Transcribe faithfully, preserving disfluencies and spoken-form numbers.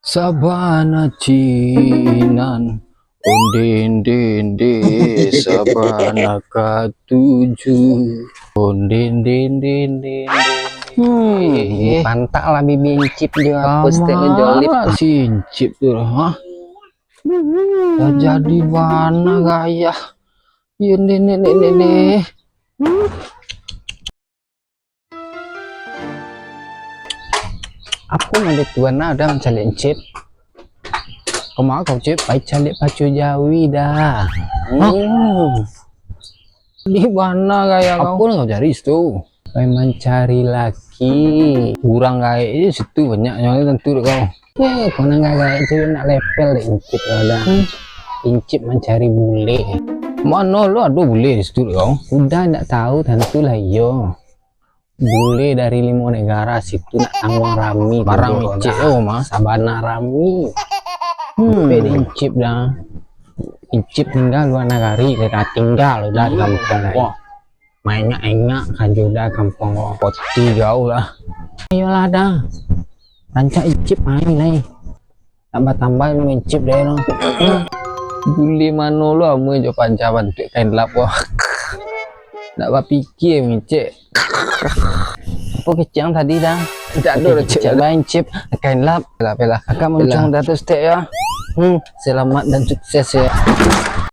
Sabana cinan, onde, onde, onde, sabana katuju. Onde, onde, onde, onde, onde. Hmm, dipantak lah bibi Incip jo apo, stek menjolip. Kama si Incip tu lah, ha? Dah jadi bana gaya. Yo, ndeh, ndeh, ndeh, ndeh, ndeh. Apo mode tu bana dah mancaliak Incip? Kama kau, Cip? Pai caliak pacu jawi dah. Hmm. Di bana gaya kau? Apo nan kau cari situ? Pai mancari laki. Urang gaek je situ banyaknyo, tantu dek kau. Eh, kau nan gaek tu nak lepel dek Incip lah dah. Hmm. Incip mancari bule. Mano lo ado bule di situ dek kau? Uda ndak tahu, tantu lah iyo. Bule dari limo negara situ nak tangguang rami. Barang tu, Incip dah. Oh, mah. Sabana rami. Hmm. Sampai di Incip dah. Incip tingga lua nagari, dah tingga uda di kampuang. Wah. Maengak-engak kajo uda kampuang ko. Poti jauah lah. Iyolah dah. Rancak Incip main lai. Nak batambah ilmu Incip deh lo. Bule mano lo amuah jo panjang bantuak kain lap ko. Nak bapikia Incip. Apo kecek ang tadi dah? Indak ado, Oke, Cip. Kecek bae Incip, kain lap. Lah, lah. Akak muncuang dari ateh stek yo. Hmm, selamat dan sukses yo.